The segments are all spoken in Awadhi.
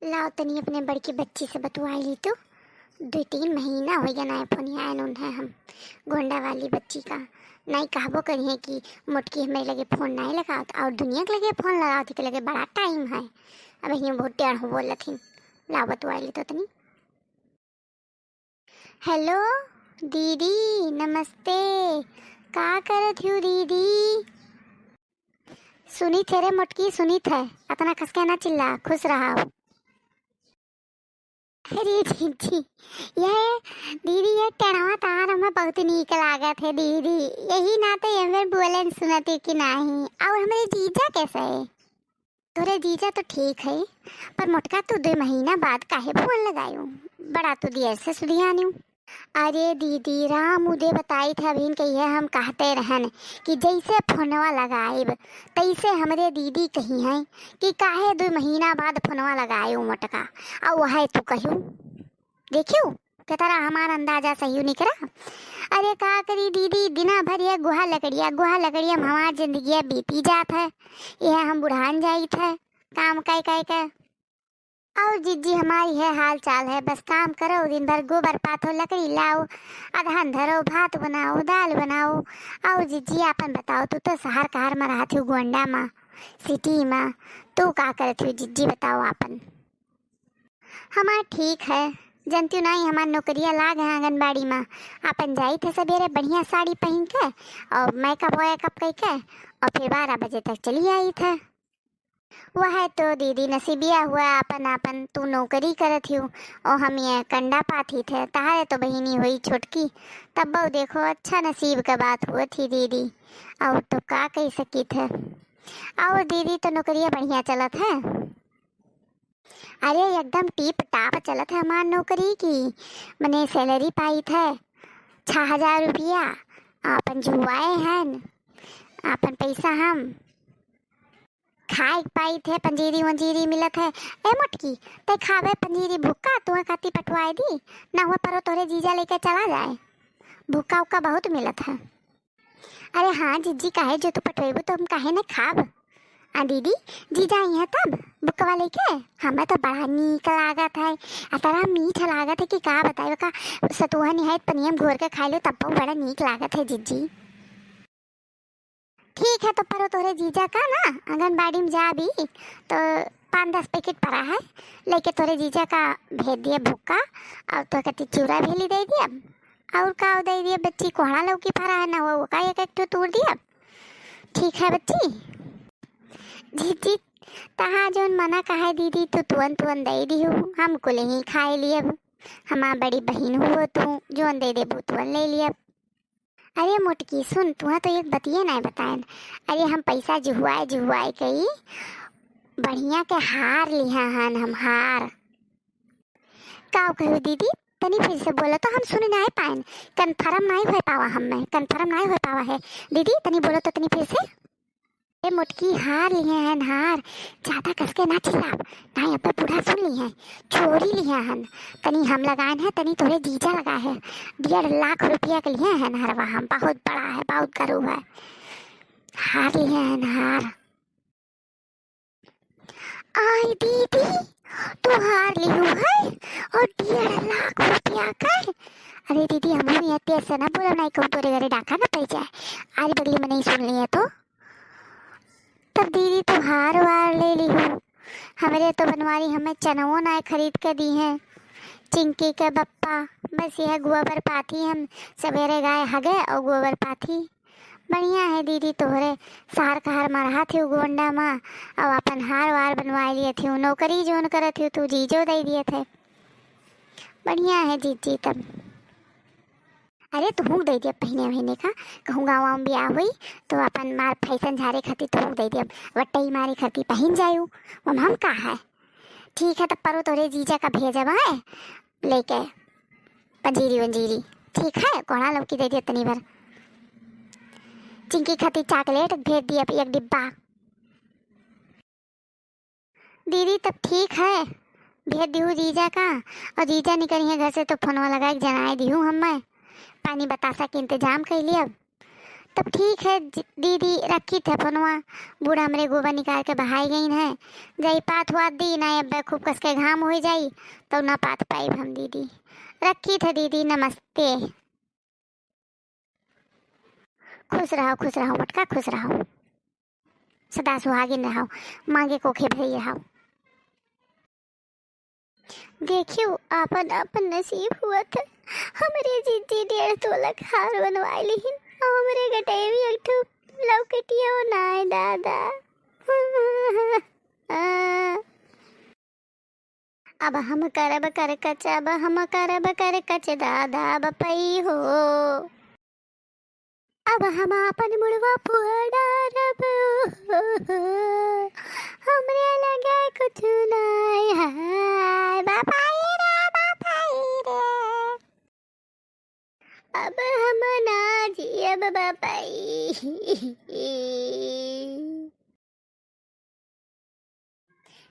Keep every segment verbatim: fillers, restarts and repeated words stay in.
लाओ तनी अपने बड़की बच्ची से बतुआई ली तो। दुइ तीन महीना होइ गया नाहीं फोन आयन उन्हें हम गोंडा वाली बच्ची का। नाहीं कहबो करिहें कि मोटकी हमरे लगे फोन नाहीं लगावत, और दुनिया के लगे फोन लगावत के लगे बड़ा टाइम है। अब हियाँ बहुत टेढ़ हो बोलत ही। लाओ बतुआई ली तो तनी। हेलो दीदी, नमस्ते। का करत हू दीदी? सुनित है रे मोटकी, सुनित है। अतना खसके ना चिल्ला, खुश रहा। अरे जीजी, ये दीदी, ये टेढ़वा तार हमें बहुत नीक लागत है दीदी। यही नाते एमे बोलन सुनत है कि नाहीं। और हमरे जीजा कैसे है? तोरे जीजा तो ठीक है, पर मोटका तू दुइ महीना बाद काहे फोन लगायू? बड़ा तू देर से सुधियानू। अरे दीदी, राम उदय बताई थे अभिन के, ये हम कहते रहन कि जैसे फोनवा लगाइब, तैसे हमरे दीदी कही हैं कि काहे दुइ महीना बाद फोनवा लगायू मोटका, और वह तू कहू। देखियो, केतरा हमार अंदाजा सही निकरा। अरे का करी दीदी, दिना भर ये गुहा लकड़िया, गुहा लकड़िया में हमार जिंदगिया बीती जात है। यह हम बुढ़ान जाइत है, काम कै कै के। और जिज्जी हमारी है हाल चाल है, बस काम करो, दिन भर गोबर पाथो, लकड़ी लाओ, अदहन धरो, भात बनाओ, दाल बनाओ। और जिज्जी आपन बताओ, तू तो शहर कहर में रहत हो, गोंडा में, सिटी में, तू का करत हो जिज्जी, बताओ आपन। हमार ठीक है, जनतियो नाहीं, हमार नौकरिया लाग है आंगनबाड़ी में। आपन जाइत है सबेरे बढ़िया साड़ी पहिन के और मेकअप वेकअप कइ के और फिर बारह बजे तक चली आइत है। वह तो दीदी नसीबिया हुआ आपन आपन, तू नौकरी करत हियो और हम ये कंडा पाथित है। तहारे तो बहिनी होई छोटकी, तब्बो देखो अच्छा नसीब का बात हुआ थी दीदी, और तो का कह सकित है। और दीदी तो नौकरिया बढ़िया चलत है। अरे एकदम टीप टाप चलत है हमार नौकरी की, मने सैलरी पाइत है छः हजार रुपया, आपन जुआए हन, आपन पैसा हम खाए पाइत है, पंजीरी वंजीरी मिलत है। ए मोटकी, तै खाबे पंजीरी भुक्का, तुहे खाती पठवाए दी, ना हुआ परो तोहरे जीजा लेके चला जाए, भुक्का उक्का बहुत मिलत है। अरे हाँ जिज्जी, काहे जो तू पठवेबू तो हम काहे न खाब। आ दीदी, जीजा आई हैं तब बुकवा लेके? हमें तो बड़ा नीक लागत है, अतरा मीठ लागत है कि का बताई। का सतुआ निहायत पनिया में घोर के खाए लो तब बड़ा नीक लागत है जिज्जी। ठीक है, तो परो तोहरे जीजा का ना आंगनबाड़ी में जा भी तो पाँच दस पैकेट परा है, लेके तोहरे जीजा का भेज दिया भुक्का, और तो कहती चूरा भेली दे दिया। और का दे दिया बच्ची, कोहड़ा लौकी फरा है ना, वो का एक एक ठो तोड़ दिया। ठीक है बच्ची। जीजी, तहा जौन मना कहा है दीदी, तू तुवन तुवन दे दिहू, हम कुल ही खाए लियब। हमार बड़ी बहिन हुआ तू, जौन दे देबू तुवन ले लियब। अरे मोटकी सुन, तुहा तो एक बतिये नाय बतायन। अरे हम पैसा जुहुआए जुहुआए कई बढ़िया के हार लिहा हन हम, हार। का कहू दीदी, तनी फिर से बोलो तो, हम सुन नाय पायन, कन्फर्म नाय होय पावा, हम में कन्फर्म नाय होय पावा है। दीदी तनी बोलो तो तनी फिर से। ए मोटकी, हार लिहे हन हार, ज्यादा कस के ना चिल्लाब, नाय अब्बे बूढ़ा सुन लिहे। चोरी लिहे हन, तनी हम लगायन है, तनी तोरे जीजा लगाए है। डेढ़ लाख रुपया के लिहे हन हरवा हम, बहुत बड़ा है, बहुत गरू है। हार लिहे हन हार। आई दीदी, तू हार लिहू है और डेढ़ लाख रुपया के। अरे दीदी, हमहू यहाँ तेज से ना बोलब, नाय कहूँ तोरे घरे डाका ना पड़ जाए। आज बगली में नहीं सुन लिए तो। तब दीदी तू हार वार ले लिहू। हमरे तो बनवारी हमें चनवो नाय खरीद के दी है। चिंकी के बप्पा, बस यह गोबर पाथी हम सबेरे गाय हगे और गोबर पाथी। बढ़िया है दीदी, तोहरे शहर कहर में रहा थी गोंडा में, और अपन हार वार बनवा लिए थी, नौकरी जोन करत थी तू जीजो दे दिए थे। बढ़िया है जीजी तब। अरे तुहूँ दे दिया पहिने वहिने का, कहूँ गाँव वाँव में ब्याह हुई तो अपन मार फैशन झारे खातिर तुहूँ दे दिया, वट्टई मारे खातिर पहिन जायू, हम, हम का है। ठीक है, तब परो तोरे जीजा का भेजब है लेके पंजीरी वंजीरी। ठीक है, कोहड़ा लौकी दे दिया तनी भर। चिंकी खातिर चॉकलेट भेज दिया एक डिब्बा। दीदी तब ठीक है, भेज दिहू जीजा का, और जीजा निकली है घर से तो फोनवा लगा के जनाए दिहू हमें। पानी बतासा के इंतजाम कर लिया। तब ठीक है जी, दीदी, रखी थे फोनवा। बूढ़ा हमरे गोबर निकाल के बहाई गईन है, जाई पाथ वाथ दी ना, अब खूब कस के घाम होइ जाई, तो ना पाथ पाइब हम दीदी। रखी थे दीदी, नमस्ते। खुश रहो, खुश रहो मोटका, खुश रहो, सदा सुहागिन रहो, मांगे कोखे भरी रहो। देखियो, आपन आपन नसीब हुआ था। हमरे जीजी डेढ़ तोला क हार बनवाए लिहिन, और हमरे गटई में एक ठो लौकटियो नाय दादा। अब हम करब करकच, अब हम करब करकच दादा बपई हो। अब हम आपन मुड़वा फुआ डारब, हमरे लगे कुछ नाय है। बापाई रे, बापाई रे, अब हम ना जियब बापाई।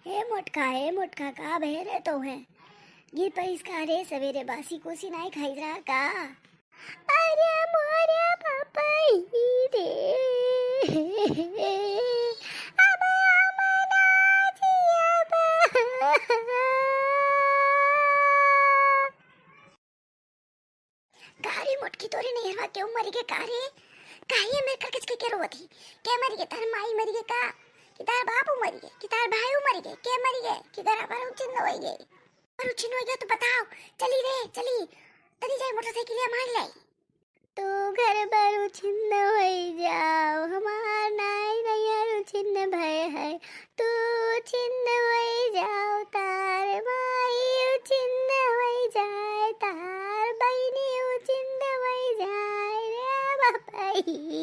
हे मोटका, हे मोटका, का भे रे तोहे? गिर परिस का रे? सवेरे बासी कोसी नाई खाई रहा का? अरे मोरे बापई रे, अब हम ना जियब। का रे मोटकी, तोरे नैहरवा केहू मरि गे का रे? काहे मेरे करकच के, के रोवत ही? के मरि गे? तार माई मरि गे का? कि तार बापू मरि गे? कि तार भाईऊ मरि गे? के मरि गे? कि घरा पर उचिन होइ गे? पर उचिन होइ गे तो बताओ। चली रे, चली। तनी जाई मोटरसाइकिलिया मार लाई। तू घर पर उचिन होइ जाओ, हमार नाई नैहर उचिन भय है। तू उचिन होइ जाओ, तार माई उचिन होइ जाए, तार बहिनी उचिन होइ जाए रे बापई।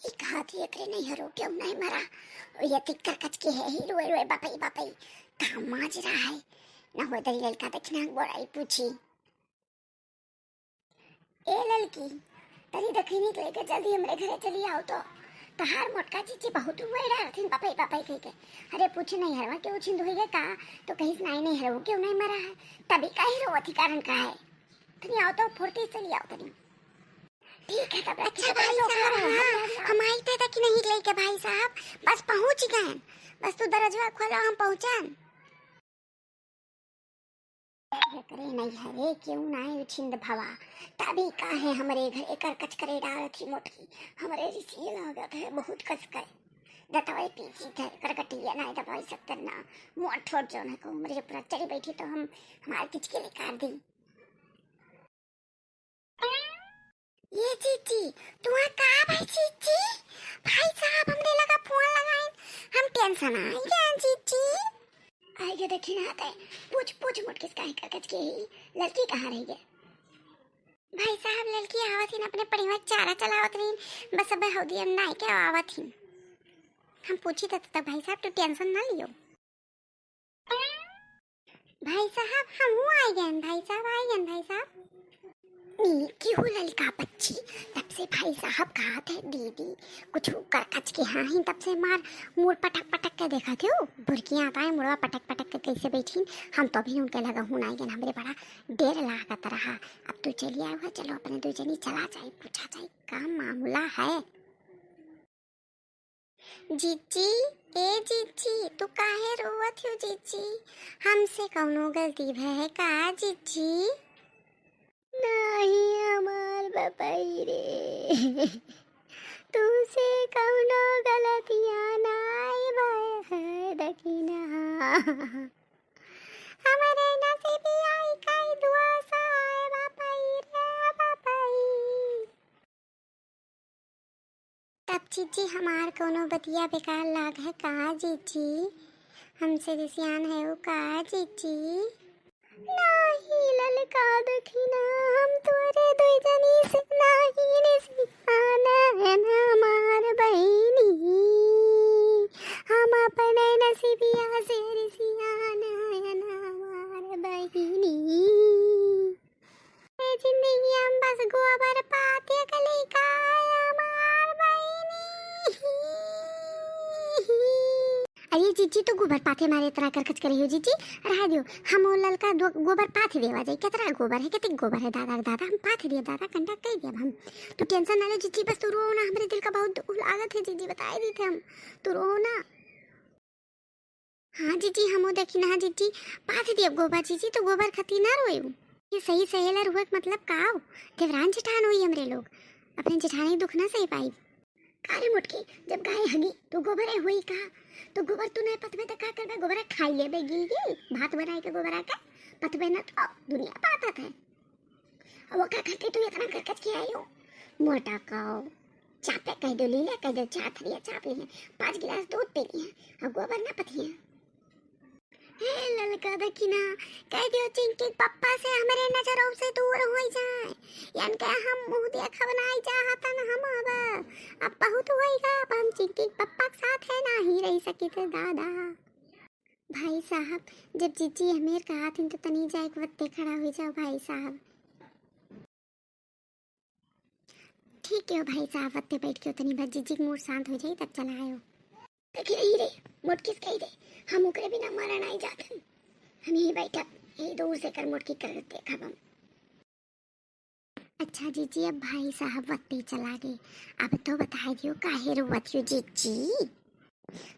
ई कहा थी एकरे नैहरो केहू नाई मरा, ये तिक्कर कच के है ही रोए रोए बापई बापई। काम माज रहा है, न हो दरी ललका दक्षिणा बोराई पूछी। ए ललकी, तनी दखिनी के लेके जल्दी हमरे घरे चली आओ तो। तहार मोटका जीजी बहुत रोए रहथिन, "बापई, बापई," कह के। अरे, पूछे नैहरवा के उछिंद होई गए का? तो कहिस, "नाई, नैहरवा केहू नाई मरा है।" तभी काहे रोवत ही, कारण का है? तनी आओ तो, फुर्ती से चली आओ तनी। ठीक है, तब रखी अच्छा भाई साहब, हाँ, हम आई थे दखिनी के लेके भाई साहब, बस पहुँच गए, बस तू दरजवा खोलो, हम पहुँचन। एकरे नैहरे केहू नाई उछिंद भवा, तभी काहे हमरे घर एकर कचकरे डालत ही मोटकी। हमरे रिसिये लागत है बहुत कस के। दतवे पीसी थे, करकटिया नाई दबाई सकते ना। मोट ठोट जौन है को हमरे ऊपर चढ़ी बैठी तो हम, हमार किचकिली काट दी। ये जीजी, तुआ का भाई जीजी? भाई साहब हमरे लगा फोन लगाइन, हम टेंशन आई गए जीजी। आई गए देखी ना आते, पूछ, पूछ मोटकिस काहे करकच के ही, ललकी कहाँ रहि गए? भाई साहब ललकी आवत ही ना, अपने पड़िवा चारा चलावत रही, बस अब हौदी हम नाई के आवत ही। हम पूछी त, त भाई साहब तू टेंशन ना लियो। भाई साहब, हमहू आइ गएन, भाई साहब, आइ गएन, भाई साहब। नीकी हो ललका बच्ची, तब से भाई साहब कहत है, "दीदी, कुछ करकच के हाँ ही," तब से मार मुड़ पटक पटक के देखत हो, बुरकियाँ आता है, मुड़वा पटक पटक के कैसे बैठीन। हम तो अभी उनके लगा हूँ ना आइ गएन, हमरे बड़ा डेर लागत रहा। अब तू चली आवा, चलो अपने दू जनी चला जाए, पूछा जाए, का मामला है। जीजी, ए जीजी, तू काहे रोवत हो जीजी? हमसे कौनो गलती भय है का जीजी? नाही हमार बपई रे, तुसे कौनो गलतिया नाई भय है दखिना। हमरे नसीबिया ई काई दुआ साए बपई रे बपई। तब जीजी हमार कौनो बतिया बेकार लाग है का जीजी? हमसे रिसियान है उ का जीजी? नाही ललका दखिना, हम तोरे दुई जनी से नाही रिसियान है ना हमार बहिनी, हम अपने नसीबिया से रिसियान है ना हमार बहिनी। ए जिंदगी हम बस गोबर पाते कली का हमार बहिनी। ए जीजी, तू गोबर पाथे मारे इतना करकच करे हो जीजी। रहा दियो, हम वो ललका दो-, गोबर पाथ देवा जाई। कितना गोबर है, कितने गोबर है दादा, दादा, हम पाथ दिया दादा, कंडा कह दिया हम। तू टेंशन ना लो जीजी, बस तू रो ना, हमरे दिल का बहुत दुख लागत है जीजी, बताए दी थे हम, तू रो ना। हाँ जीजी, हमो देखी ना जीजी, पाथ दिया गोबर जीजी, तू गोबर खती ना रोए। ये सही सहेलर हुए के मतलब का हो? देवरान जेठान होई हमरे लोग, अपने जेठानी दुख ना सही पाई। का रे मोटकी, जब गाय हगी तो गोबरे होई का? तो गोबर तू नहीं पथबे तो का करबे? गोबरे खाई लेबे गिल गिल, भात बनाए के गोबरा के पथबे ना तो दुनिया पाथत है। अब ओका खातिर तू इतना करकच के आयो? मोटा काओ, चापे कह दो, लीले कह दो, चार थरिया चाप ली है, पाँच गिलास दूध पी ली है, अब गोबर ना पथिया। हे ललका दखिना, कह दियो चिंकी के पप्पा से हमरे नजरों से दूर होई जाए। यान के हम मुंह देखब नाई चाहतन हम अब। अब बहुत होई गा, अब हम चिंकी के पप्पा के साथ है नाही रही सकित दादा। भाई साहब, जब जीजी हमेर कहा थिन तो तनी जाए के वत्ते खड़ा हो जाओ भाई साहब। ठीक है भाई साहब, वत्ते बैठ के तनी भर जीजी के मूड शांत हो जाई तब चला आयो। देखी रही रे, मोटकी से कही रे, हम ओकरे बिना मरा नाई जात हन। हम यही बैठब, यही दूर से कर मोटकी कर देखब हम। अच्छा जीजी, अब भाई साहब वत्ते चला गए, अब तो बताई दियो काहे रोवत हो जीजी?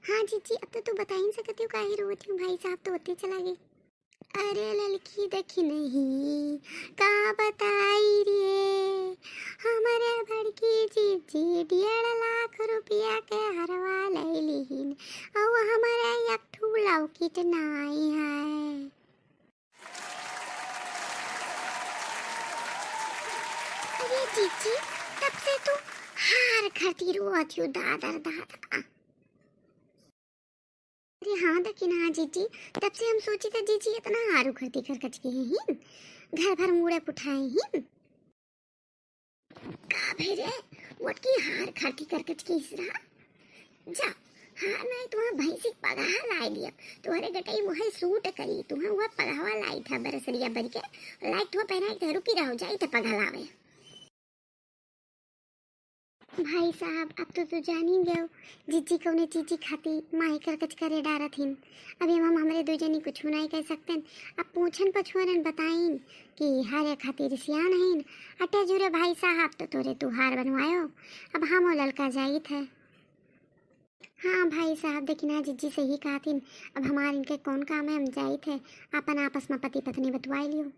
हाँ जीजी, अब तो तू बताई नहीं सकती हो काहे रोवत हो, भाई साहब तो वत्ते चला गए। अरे ललकी देखी नहीं, का बताई रे, हमारे बड़की जीजी डेढ़ लाख रुपया के हरवा ले लिहिन, और हमारे एक ठू लौकिट नाई है। अरे जीजी, तब से तू हार खातिर रोवत हो दादर दादा। अरे हाँ दखिना जीजी, तब से हम सोची था जीजी इतना हार उखरती खरकच के ही घर भर मुड़े पुठाए ही। का भे रे, मोटकी हार खाटी करकच के इसरा? जा, हार नहीं तुहा भैंसी के पगहा लाई लिया, तुहरे गटई मुहे सूट करी, तुहा वह पगहवा लाई था बरसरिया बरी के, लाई तुहा पहनाई थे, रुकी रहो, जाई थे पगहा लावे। भाई साहब, अब तो तू जानी गयो, जीजी कौने चीजी खाती माई करकच करे डारत हिन। अब एम हम हमरे दो जनी कुछ नहीं कह सकतेन। अब पूछन पछुअनन बताइन कि हरे खातिर सियान हईन। अटे जुरे भाई साहब तो तोरे तुहार बनवायो। अब हमो ललका जाइत है। हाँ भाई साहब, देखी ना जीजी सही कहत हिन। अब हमार इनके कौन काम है, हम जाइत है। अपन आपस में पति पत्नी बतवाई लियो।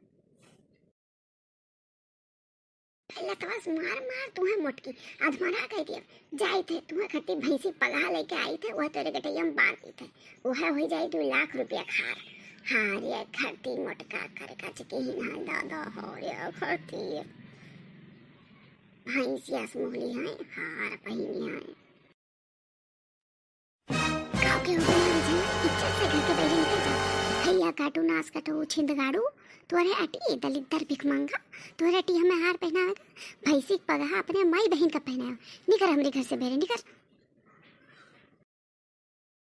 लतवा से मार मार तुहे मोटकी, अधमरा कह दिया। जाई थे, तुहे खातिर भैंसी पगहा लेके आई थे, वह तेरे गटैया में बांधी थे। वह हो जाई दो लाख रुपया खार। हाँ रे, खरती मोटका कर का चुके ही ना दादा, हो रे खरती। भैंसिया से मोहली है, हार पहिनी है। गाँव के होटल में घुसना, इज्जत से घर के बाहर निकल जा। हैया काटू नास कटो छिंद गाड़ू, तोरे अटी दलिद्दर भिख मांगा, तोरे अटी हमें हार पहनावेगा, भैंसी के पगहा अपने माई बहन का पहनावे। निकर हमरे घर से बेरे, निकर।